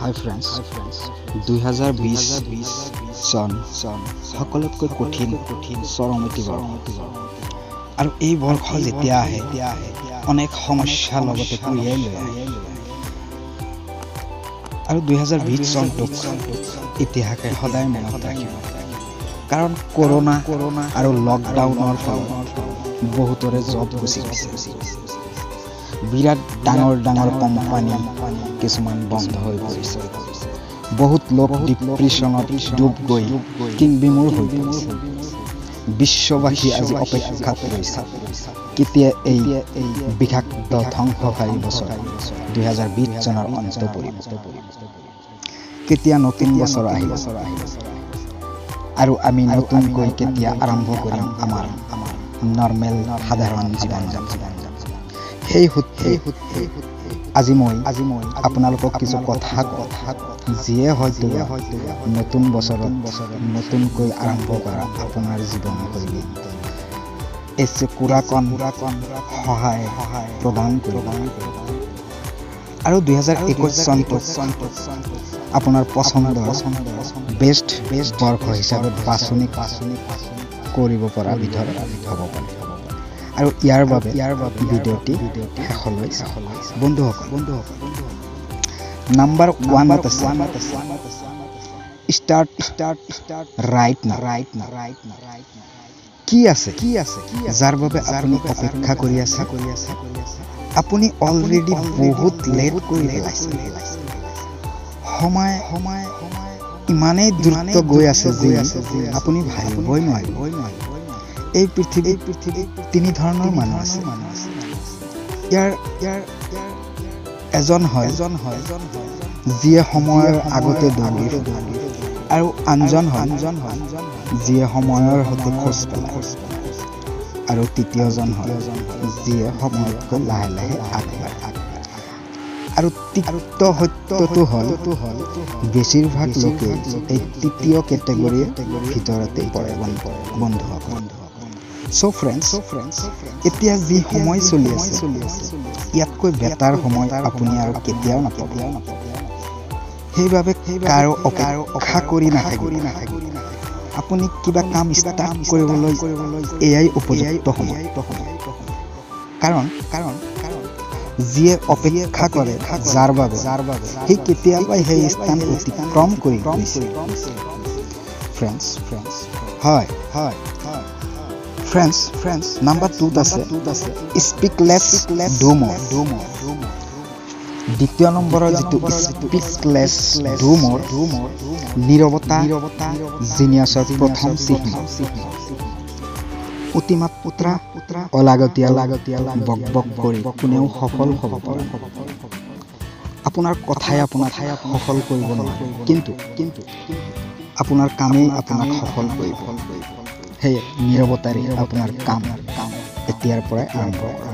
হাই friends, 2020 চন সকলোতকৈ কঠিন চৰম এটি বৰ্ষ। আৰু এই বৰ্ষ যেতিয়া আহে অনেক সমস্যা লগতে কঢ়িয়াই লৈ আহে। আৰু 2020 চনটোক ইতিহাসে সদায় মনত ৰাখিব, কাৰণ কৰোণা আৰু লকডাউনৰ ফলত বহুতৰে জব গুচি গৈছে। বিৰাট ডাঙৰ ডাঙৰ কোম্পানী কিছুমান বন্ধ হৈ পৰিছে। বহুত লোক ডিপ্ৰেশ্যনত ডুব গৈ কিংবিমূৰ হৈ পৰিছে। বিশ্ববাসী আজি অপেক্ষাত ৰৈছে কেতিয়া এই বিষাক্ত ধ্বংসকাৰী বছৰ 2020 চনৰ অন্ত পৰিব, কেতিয়া নতুন বছৰ আহিব আৰু আমি নতুনকৈ কেতিয়া আৰম্ভ কৰিম আমাৰ নৰ্মেল সাধাৰণ জীৱন যাপন। সেই সূত্ৰে আজি মই আপোনালোকক কিছু কথা যিয়ে হয়তো নতুন বছৰত নতুনকৈ আৰম্ভ কৰা আপোনাৰ জীৱনশৈলী এচেকুৰাকণ সহায় প্ৰদান কৰিব। আৰু 2021 চনটোক আপোনাৰ পচন্দৰ বেষ্ট বৰ্ষ হিচাপে বাছনি কৰিব পৰা বিধৰ হ'ব পাৰে। আৰু ইয়াৰ বাবে ভিডিঅ'টি শেষলৈ চাওক। বন্ধুসকল, নাম্বাৰ 1ত আছে ষ্টাৰ্ট ৰাইট না। কি আছে যাৰ বাবে আপুনি অপেক্ষা কৰি আছে? আপুনি অলৰেডি বহুত লেট কৰি পেলাইছে। সময় ইমানেই দ্ৰুত গৈ আছে যে আপুনি ভাবিবই নোৱাৰিব। এই পৃথিৱীত তিনি ধৰণৰ মানুহ আছে। ইয়াৰ এজন হয় যিয়ে সময়ৰ আগতে দৌৰি, আৰু আনজন হয় যিয়ে সময়ৰ সৈতে খোজ পেলায়, আৰু তৃতীয়জন হয় যিয়ে সময়তকৈ লাহে লাহে আগবাঢ়ে। আৰু তিক্ত সত্যটো হ'ল বেছিভাগ লোকে এই তৃতীয় কেটেগৰীৰ ভিতৰতে পৰে বন্ধুসকল। চ' ফ্ৰেণ্ডছ, এতিয়া যি সময় চলি আছে ইয়াতকৈ বেটাৰ সময় আপুনি আৰু কেতিয়াও নাপাব। সেইবাবে কাৰো অপেক্ষা কৰি নাথাকিব। আপুনি কিবা কাম ষ্টাৰ্ট কৰিবলৈ এয়াই উপযুক্ত সময়। কাৰণ যিয়ে অপেক্ষা কৰে যাৰ বাবে সি কেতিয়াবাই সেই স্থান অতিক্ৰম কৰি গৈছে। ফ্ৰেণ্ডছ, হয় ফ্ৰেণ্ডছ, নাম্বাৰ 2ত আছে স্পীক লেছ do মোৰ। দ্বিতীয় নম্বৰৰ যিটো স্পীক লেছ do মোৰ, নীৰৱতা জিনিয়াছৰ প্ৰথম চিহ্ন। অতিমাত্ৰা অলাগতিয়াল বক বক কৰি কোনেও সফল হ'ব পাৰে। আপোনাৰ কথাই আপোনাক সফল কৰিব নোৱাৰে, কিন্তু আপোনাৰ কামেই আপোনাক সফল কৰিব। সেয়ে নীৰৱতাৰে আপোনাৰ কাম এতিয়াৰ পৰাই আৰম্ভ কৰক।